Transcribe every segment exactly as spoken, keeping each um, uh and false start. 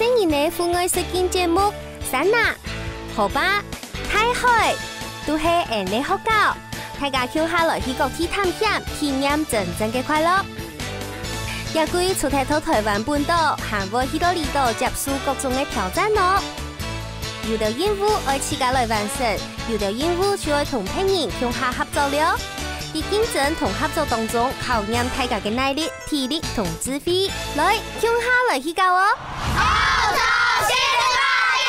細人仔戶外實境節目，山林、河壩、大海，都係𠊎等个學校。大家共下來去各地探險，體驗真正个快樂。這季除忒在臺灣本島，還會去到離島接受各種个挑戰哦。有兜任務愛自家來完成，有兜任務就愛同別人共下合作了。在競爭同合作當中，考驗大家个耐力、體力同智慧。來，共下來去搞哦！ 澳洲四十八點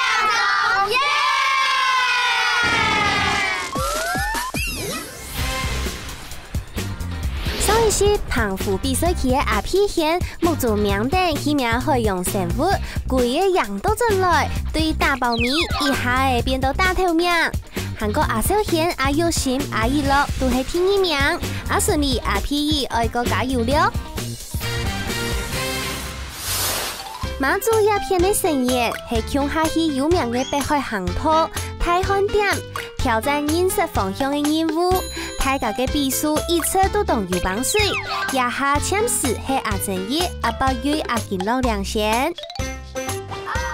鐘，耶！上一集澎湖比賽區个阿皮絃，目珠明等去摸海洋生物，歸个贏倒轉來，對大包尾一下仔變到大頭名。還過阿少絃、阿玉心、阿一樂都係第二名，阿順利、阿皮姨愛過加油了。 馬祖這片个成員係共下去有名个北海坑道、大漢店，挑戰認識方向个任務。大家个比數一直都當有幫手，這下暫時係阿珍怡、阿伯瑞、阿金樂領先。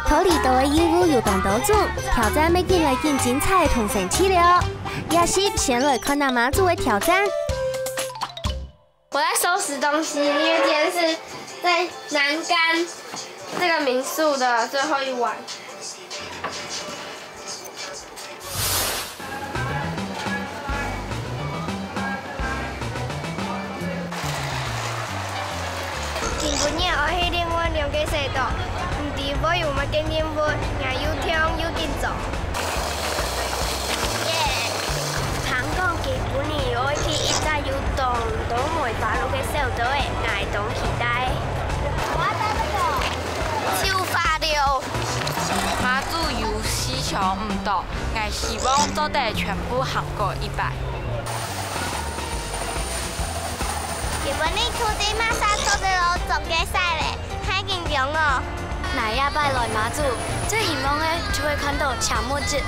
在離島个任務有當多種，挑戰乜緊來緊精彩同生趣了。這時先來看下馬祖个挑戰。 我在收拾東西，因為今天是在南竿這個民宿的最後一晚。今晡日愛去另外兩個社島，毋知會有麼个任務，𠊎又暢又緊張。 耶！聽講今晡日又愛去一隻有當多梅花鹿个小島仔，𠊎當期待。就快了！馬祖有四小時毋到，𠊎希望做得全部行過一擺。今晡日土地馬上做得落總決賽咧！ 太緊張哦！𠊎這擺來馬祖，最希望个就係看到青目鯽。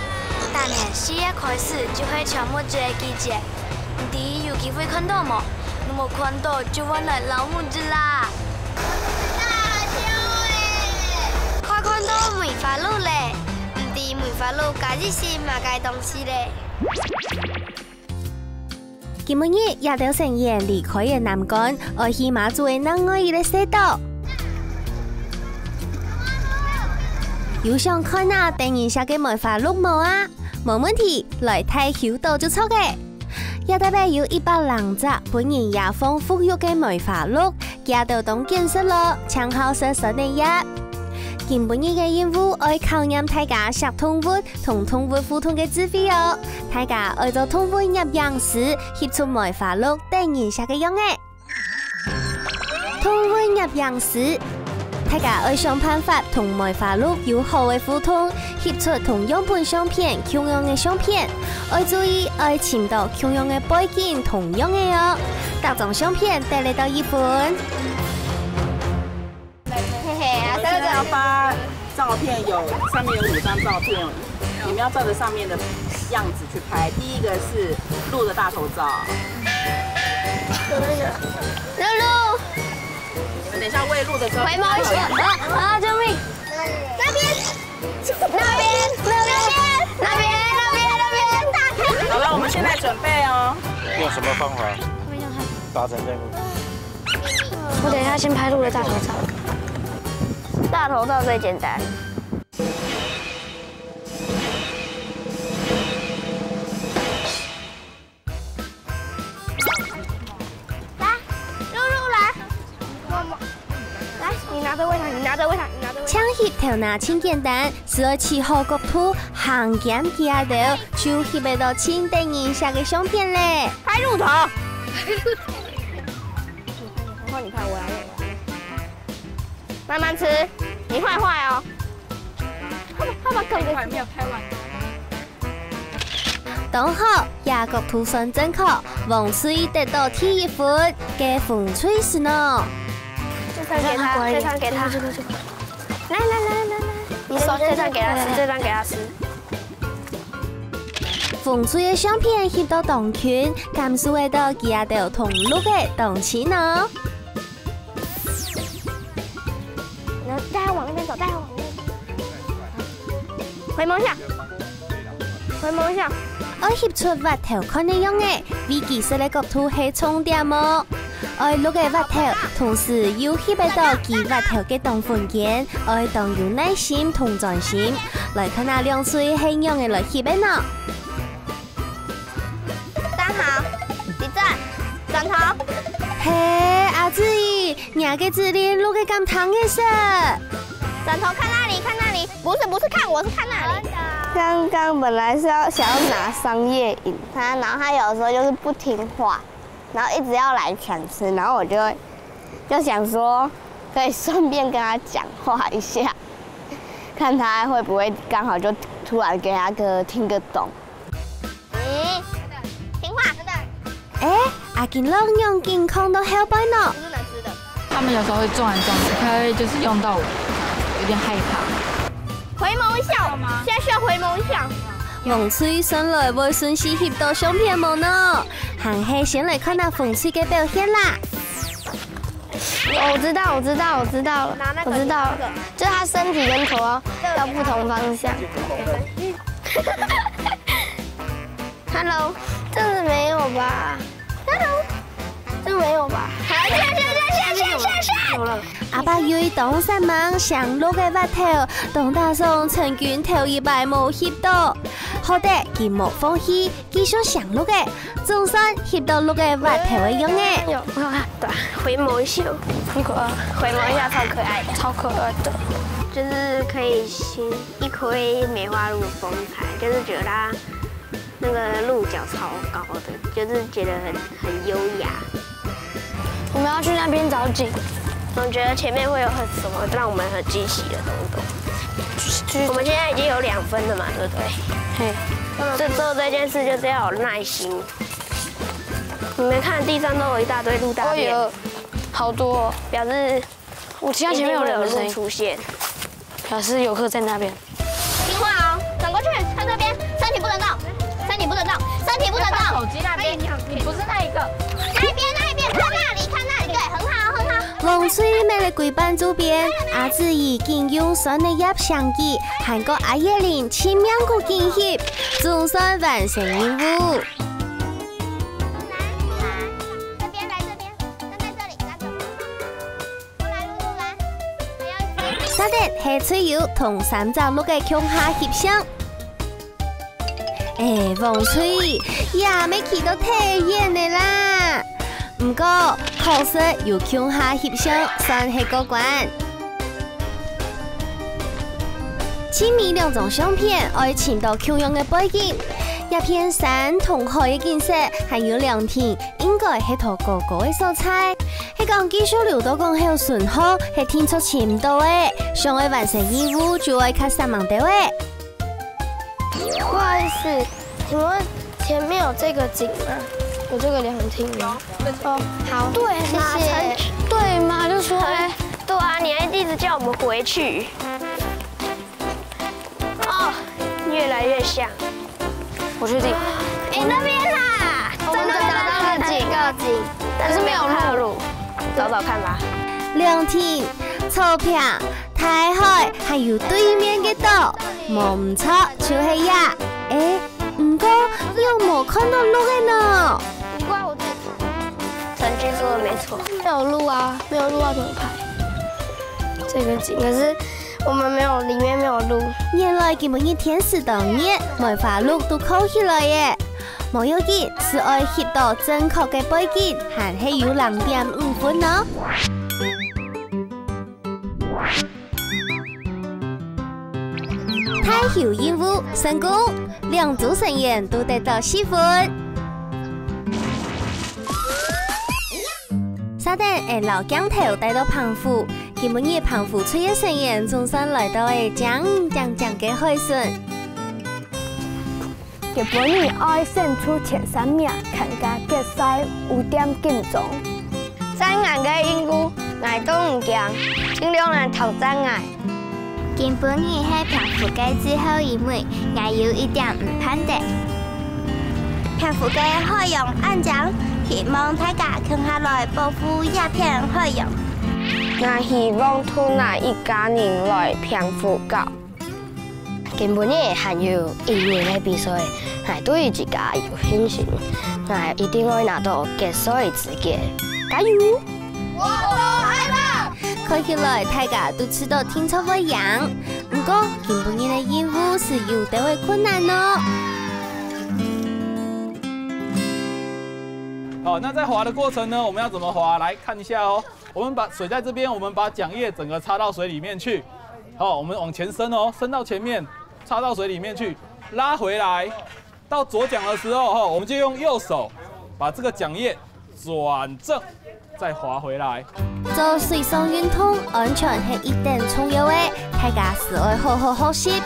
逐年四月開始就係青目鯽个季節，毋知有機會看到無？若無看到，就會來摎目汁啦！快看到梅花鹿咧！毋知梅花鹿該係麼个東西咧？ 今晡日，這兜成員離開了南竿，愛去馬祖个另外一個社島。有想看啊，得人惜个梅花鹿無啊？無問題，來大坵島就著个。這搭仔有一百零隻分人野放復育个梅花鹿，佢兜當揀食囉，淨好食酸个葉。今晡日个任務愛考驗大家惜動物 同動物互動个智慧哦。大家愛做動物攝影師，翕出梅花鹿得人惜个樣仔。動物攝影師，大家愛想辦法同梅花鹿有好个互動，翕出同樣本相片共樣个相片。愛注意，愛尋到共樣个背景同樣个哦。逐張相片得來到一分。 嘿嘿，啊，我現在要發照片，有，上面有五張照片，你們要照著上面的樣子去拍。第一個是鹿的大頭照。鹿鹿，你們等一下餵鹿的時候，回眸一下。啊，啊，救命！那邊，那邊，那邊，那邊，那邊，那邊。好了，我們現在準備哦。用什麼方法達成任務？ 我等一下先拍鹿的大頭照。大頭照最簡單。來，鹿鹿來，摸摸。來，你拿著餵牠，你拿著餵牠，你拿著餵牠。搶翕頭那盡簡單，只愛取好角度，行兼佢兜，就翕得到盡得人惜个相片咧。拍鹿頭。 然後你拍我來，我來。慢慢吃，你壞壞哦。他們，他們根本還沒有拍完。當好，這角度算正確，黃隊得到第一分，該紅隊先哦。這張給他，這張給他。這個，這個，這個。來，來，來，來，來，你手，這張給他吃，這張給他吃。 紅隊个相片翕到當近，感受得到佢兜同鹿仔當親哦。然後帶他往那邊走，帶他往那邊走。回眸一下，回眸一下。愛翕出斡頭看个樣仔，危機式个角度係重點哦。愛錄个斡頭，同時又翕得到佢斡頭个當分間，愛當有耐心同專心。來看下兩隊係仰仔來翕个呢？ 站好，立正，轉頭。嘿，阿志怡，若个指令錄个敢聽得識？轉頭看那裡，看那裡，不是，不是看我，是看那裡。剛剛本來是要想要拿桑葉引他，然後他有時候就是不聽話，然後一直要來搶吃，然後我就會就想說可以順便跟他講話一下，看他會不會剛好就突然給他個聽得懂。 咦，聽話。欸，阿金樂仰緊囥到後背呢？不是能吃的。他們有時候會撞來撞去，他會就是用到我，有點害怕。回眸一下，現在需要回眸一下。紅隊順來會順勢翕到相片無呢？還係先來看下紅隊个表現啦。 哦，我知道，我知道，我知道了，拿那個，我知道了，你拿那個。就是他身體跟頭要，要不同方向。Hello，这是没有吧？Hello，这没有吧？好，下下下下下下下。有了。阿伯又當煞猛，想錄个斡頭，當打爽成軍頭一擺無翕到。好得佢無放棄， 繼續想錄个，總算翕到錄个斡頭个樣仔。有，我看看，對，回眸一下，很可愛。回眸一下，超可愛的。超可愛的。就是可以吸一窺梅花鹿的風采，就是觉得它那个鹿角超高的，就是觉得很，很优雅。 我们要去那边找景。总觉得前面会有很，什么让我们很惊喜的东东。就是，就是我们现在已经有两分了嘛，对不对？嘿。这，做这件事就是要有耐心。你们看地上都有一大堆鹿大便，哦哟，好多哦。表示我听到前面有人的声音。一定会有鹿出现。表示游客在那边。 听话哦，转过去，看这边，身体不能动，身体不能动，身体不能动。手机那边，你不是那一个。那一边，那一边，看那里，看那里，对，很好，很好。黃隊乜來歸班主編，阿志已經用酸个葉相機，還過阿葉玲親命个緊翕，總算完成任務。來，來，這邊，來這邊，站在這裡，站著。 沙丁係隊友同三隻鹿个共下翕相。欸，黃隊，也乜企到忒遠了啦！毋過，確實有共下翕相，算係過關。盡尾兩張相片愛尋到共樣个背景，這片山同海个景色，還有涼亭，應該係在高高个所在。 係講繼續留到講後巡河，係定著尋毋到欸，想愛完成任務就愛較煞猛兜欸。不好意思，請問前面有這個景嗎？有這個涼亭嗎？哦，好，對，謝謝。對嘛，就說欸。對啊，你還一直叫我們回去。 哦，越來越像。我確定。欸，那邊啦，我們找到了景，找到了景，但是沒有路。找找看吧。涼亭、草坪、大海，還有對面个島，無毋著，就係這。欸，毋過又無看到鹿个呢。不怪我最慘。陳俊說的沒錯。沒有路啊，沒有路要怎麼拍？這個景，可是 我們沒有，裡面沒有路。原來今晡日天時當熱，梅花鹿都囥起來耶。無要緊，只愛翕到正確个背景，還係有零點五分哦。探險任務成功，兩組成員都得到四分。 沙丁會摎鏡頭帶到澎湖，今晡日澎湖隊个成員總算來到了靚靚靚个海脣。今晡日愛先出前三名，參加決賽五點金鐘。再難个任務，𠊎都毋驚，盡量來挑戰𠊎。 今晡日係澎湖个最後一暝，𠊎有一點毋盼得。澎湖个海洋恁靚，希望大家共下來保護這片海洋。𠊎希望渡𠊎一家人來澎湖搞。今晡日還有一日个比賽，𠊎對自家有信心，𠊎一定會拿到決賽資格。加油！我都害怕。看起來大家都試著定著會贏，毋過今晡日个任務係有兜仔困難哦。好，那在滑的過程呢，我們要怎麼滑？來看一下哦。我們把水在這邊，我們把槳葉整個插到水裡面去。好，我們往前伸哦，伸到前面，插到水裡面去，拉回來。到左槳的時候，哈，我們就用右手把這個槳葉轉正，再滑回來。做水上運動，安全係一等重要个，大家係愛好好學習。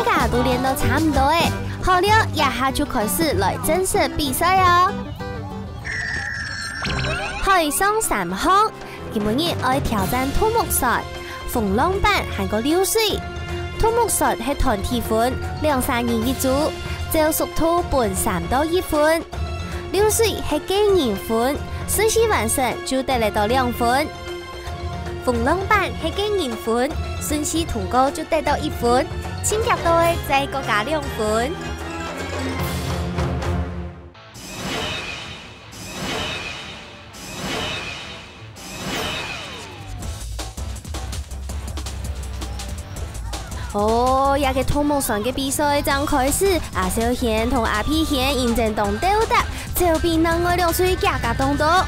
大家都練到差毋多个，好了，這下就開始來正式比賽哦！海上三項，今晡日愛挑戰獨木船、風浪板還過溜水。獨木船係團體分，兩三人一組，照速度分三到一分。 溜水係個人分，順序完成就得來到兩分。風浪板係個人分，順序通過就得到一分，盡遽到个再過加兩分。 哦，這个獨木船个比賽正開始，阿小賢同阿皮賢認真當鬥搭，就比另外兩隊遽遽當多。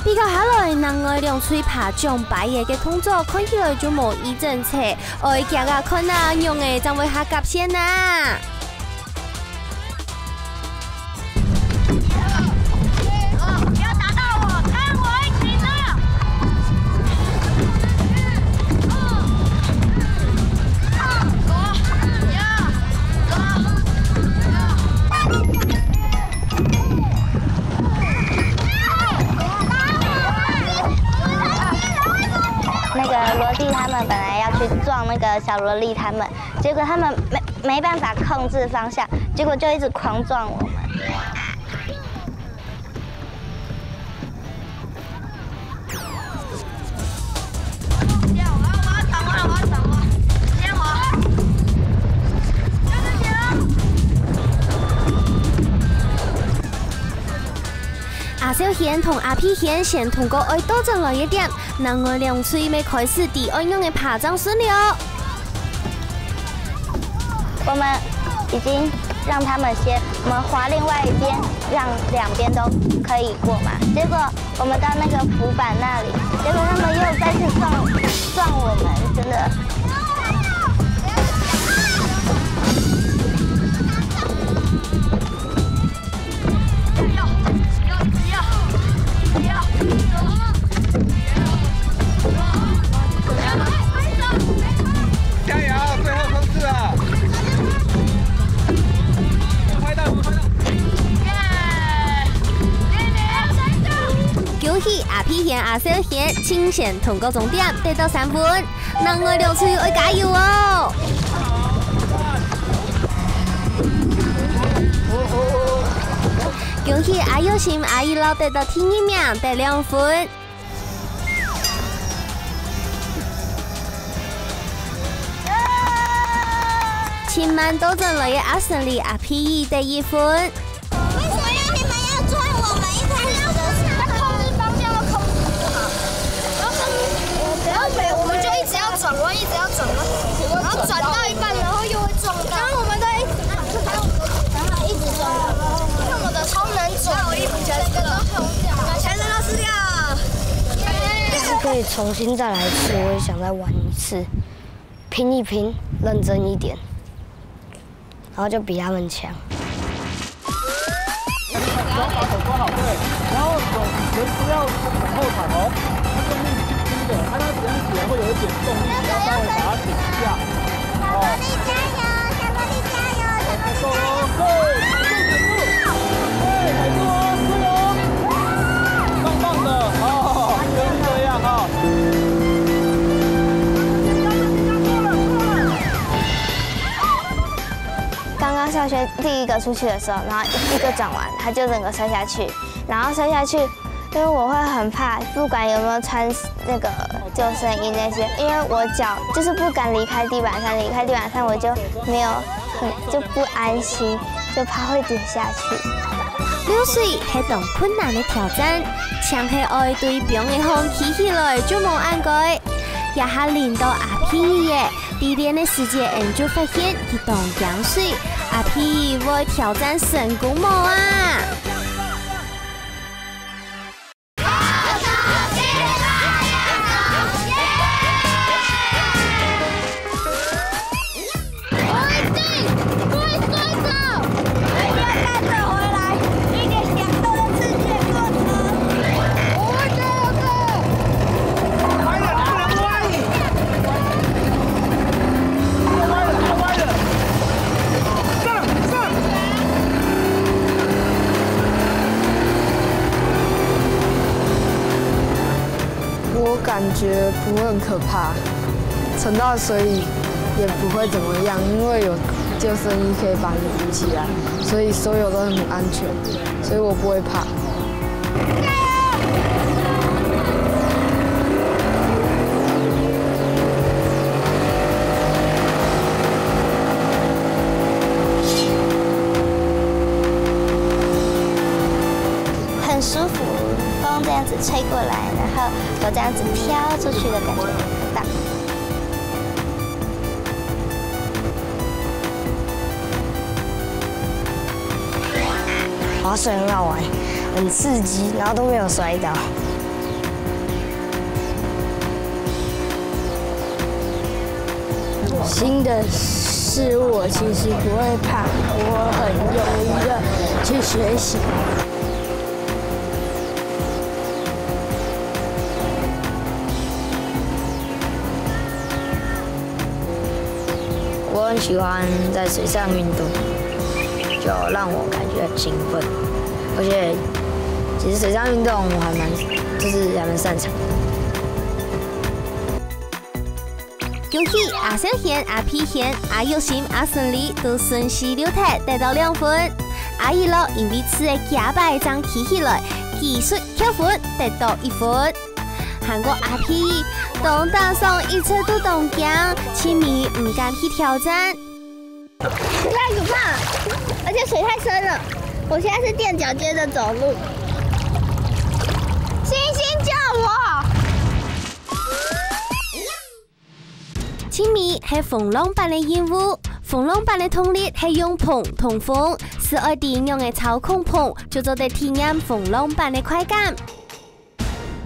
比較下來，另外兩隊爬槳牌仔个動作看起來就無幾整齊，愛遽遽看啊，仰仔正會較合線啊！ 那個蘿莉他們本來要去撞那個小蘿莉他們，結果他們沒，沒辦法控制方向，結果就一直狂撞我們。 阿小賢同阿皮賢先通過愛倒轉來个點，另外兩隊乜開始知愛仰仔爬正順了。我們已經讓他們先，我們劃另外一邊，讓兩邊都可以過嘛。結果我們到那個浮板那裡，結果他們又再次撞，撞我們，真的。 加油，最後衝刺了！快到，快到！恭喜阿皮賢、阿小賢，盡先通過終點，得到三分。 另外兩隊愛加油哦！恭喜阿友心、阿一老得到第二名，得兩分。盡慢倒轉來个阿勝利、阿皮一得一分。 為什麼要你們要撞我們？一開始的時候，他控制方向要控制不好。然後每，我們就一直要轉彎，一直要轉彎，然後轉到一半，然後又會撞到。然後我們都一直，然後一直撞，因為我們的超能轉，整個都紅掉，全身都濕掉。是可以重新再來一次，我也想再玩一次，拼一拼，認真一點。 然後就比他們強。然後把手抓好，對，然後手隨時要往後彈哦，它用力去踢的，它只要一起來會有一點動力，你要稍微把它挺一下。哦，小蘿莉加油，小蘿莉加油，小蘿莉加油！對，踩住，對，踩住哦，對哦，棒棒的，哦，就是這樣哈。 剛剛小學第一個出去的時候，然後一，一個轉彎，他就整個摔下去，然後摔下去，因為我會很怕，不管有沒有穿那個救生衣那些，因为我脚就是不敢离开地板上，离开地板上我就没有很就不安心，就怕会跌下去。流水係當困難个挑戰，淨係愛對枋仔項企起來就無恁該。這下輪到阿P仔，在練个時節，𠊎就發現佢當驚水。阿P仔會挑戰成功無啊？我感觉不会很可怕，沉到水里也不会怎么样，因为有救生衣可以把你扶起来，所以所有都很安全，所以我不会怕。很舒服，风这样子吹过来，然后我这样子飘出去的感觉很棒。滑水很好玩，很刺激，然后都没有摔倒。新的事物我其实不会怕，我很愿意去学习。我很喜欢在水上运动，就让我感觉很兴奋，而且其实水上运动我还蛮就是还蛮擅长。恭喜阿小贤、阿皮贤、阿玉心、阿順利都順序溜忒，得到兩分。阿一樂因為試个幾擺正企起來，技術扣分，得到一分。還過阿皮，當打爽一切都當驚，盡尾毋敢去挑戰。太可怕了，而且水太深了。我现在是垫脚尖的走路。星星救我！ 盡尾係風浪板个任務。風浪板个動力係用槓同風，係愛知仰仔操控槓，就做得體驗風浪板个快感。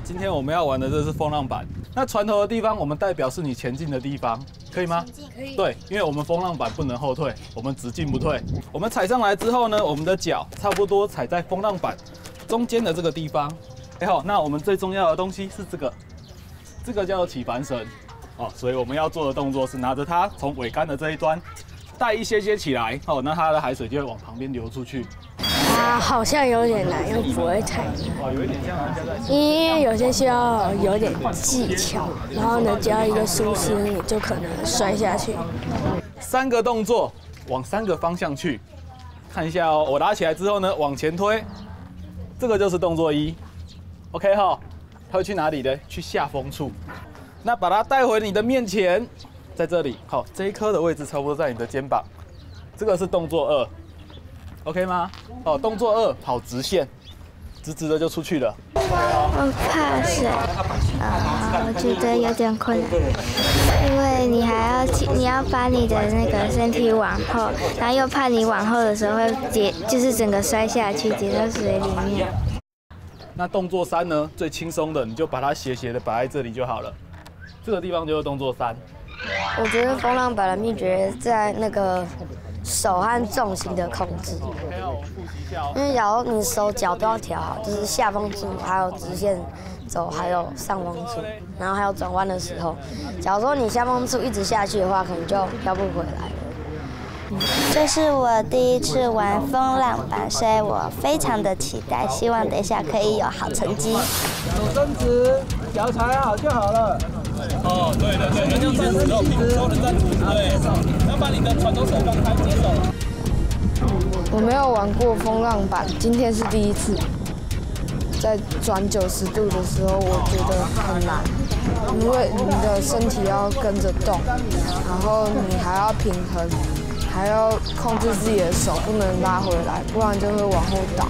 今天我们要玩的这是风浪板，那船头的地方我们代表是你前进的地方，可以吗？可以。对，因为我们风浪板不能后退，我们只进不退。我们踩上来之后呢，我们的脚差不多踩在风浪板中间的这个地方。哎好，那我们最重要的东西是这个，这个叫做起帆绳。 哦，所以我们要做的动作是拿着它从桅杆的这一端带一些些起来，哦，那它的海水就会往旁边流出去。啊，好像有点难，又不会太难，因为有些需要有点技巧，然后呢，只要一个疏失，你就可能摔下去。三个动作往三个方向去，看一下哦。我拉起来之后呢，往前推，这个就是动作一，OK 哈。它会去哪里呢？去下风处。那把它带回你的面前，在这里，好，这一颗的位置差不多在你的肩膀。这个是动作二，OK 吗？哦，动作二跑直线，直直的就出去了。我怕水，啊，我觉得有点困难，因为你还要去，你要把你的那个身体往后，然后又怕你往后的时候会跌，就是整个摔下去，跌到水里面。那动作三呢？最轻松的，你就把它斜斜的摆在这里就好了。这个地方就是动作三。我觉得风浪板的秘诀在那个手和重心的控制。因为假如你手脚都要调好，就是下风处，还有直线走，还有上风处，然后还有转弯的时候，假如说你下风处一直下去的话，可能就飘不回来了。这是我第一次玩风浪板，所以我非常的期待，希望等一下可以有好成绩。手伸直，脚踩好就好了。哦，对对对，人要站直哦，屁股坐的站直，对，要把你的船都手放开，接手。我没有玩过风浪板，今天是第一次。在转九十度的时候，我觉得很难，因为你的身体要跟着动，然后你还要平衡，还要控制自己的手，不能拉回来，不然就会往后倒。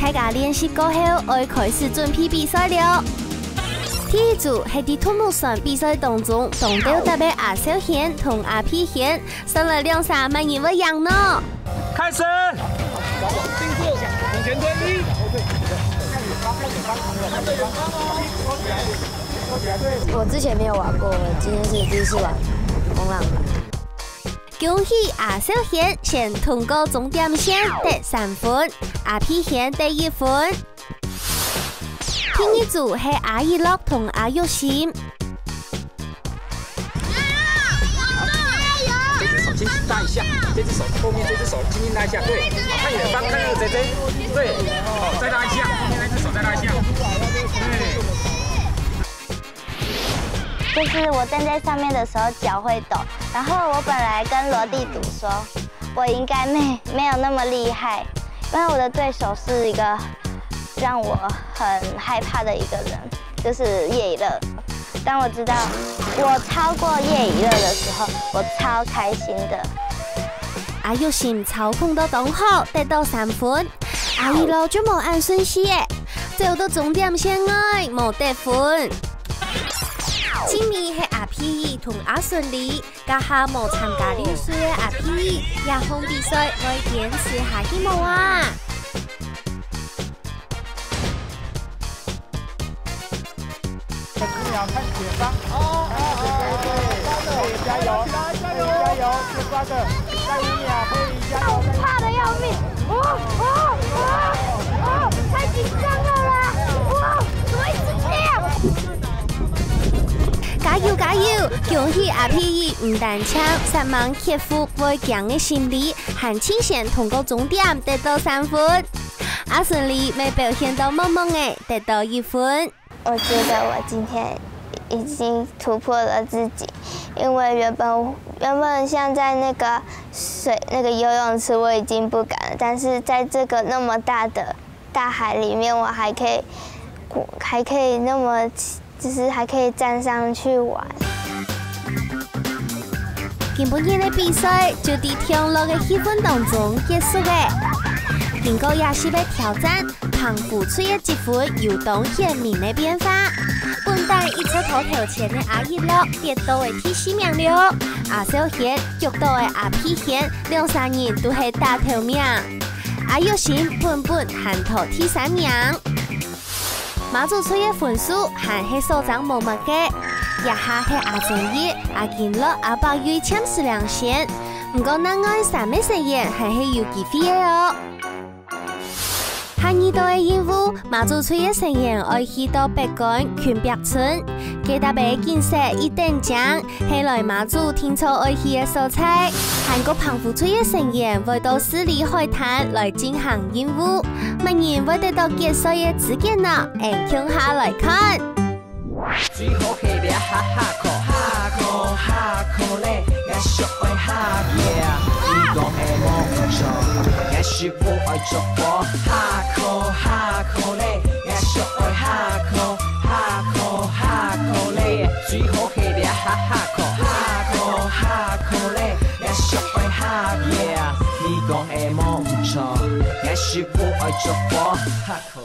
大家練習過後，愛開始準備比賽了。第一組係在獨木船比賽當中，當鬥搭个阿少賢同阿佩賢，算來兩儕麼人會贏呢？開始！往前推一。我之前没有玩过，我今天是第一次玩风浪板。恭喜阿少賢先通過終點線得三分，阿佩賢得一分。第二組係阿一樂同阿玉心。 这只手轻轻拉一下，这只手后面这只手轻轻拉一下，对，好，看远方，看那个姐姐，对，好，再拉一下，后面那只手再拉一下，对。就是我站在上面的时候脚会抖，然后我本来跟罗弟赌说，我应该没没有那么厉害，因为我的对手是一个让我很害怕的一个人，就是叶以乐。当我知道我超过叶以乐的时候，我超开心的。阿玉心操控到當好，得到三分。阿一樂就無恁順序誒，走到終點線外，無得分。最尾係阿佩儀同阿順利，這下無參加比賽个阿佩儀，這項比賽會堅持下去無啊？ 小心啊，看前方。哦，哦，哦，哦，哦，加油，加油，加油，先抓着，再五秒，可以，加油，加油。怕得要命，哦，哦，哦，哦，太紧张了啦，哇，怎么一直这样？加油，加油！恭喜阿佩儀，毋單淨煞猛克服會驚个心理，還親身通過終點，得到三分。阿順利乜表現到猛猛个，得到一分。 我觉得我今天已经突破了自己，因为原本，原本像在那个水，那个游泳池，我已经不敢了，但是在这个那么大的大海里面，我还可以，还可以那么，就是还可以站上去玩。 今晡日个比賽就在暢樂个氣氛當中結束了。經過這十个挑戰，澎湖隊个積分有當顯明个變化。本旦一直討頭前个阿一樂跌到个第四名了，阿少賢、腳到个阿佩賢兩儕人都係打頭名。阿玉心本本還討第三名。 馬祖隊个分數還係所剩無幾个，這下係阿忠義、阿金樂、阿伯瑞暫時領先，毋過另外三个成員還係有機會个哦。下二道个任務，馬祖隊个成員愛去到北竿近壁村，該搭个景色一等靚， 係來馬祖定著愛去个所在。還過澎湖隊个成員會到四里海灘來進行任務，麼人會得到解說个資格呢？俺共下來看。最好係這哈哈口，哈口哈口咧，也俗愛哈耶。你講个無毋著，也俗無愛捉我，哈口哈口咧，也俗愛哈口，哈口哈口咧，最好 係這哈哈口，哈口哈口咧，也俗愛哈耶。你講个無毋著，也俗無愛捉我，哈口。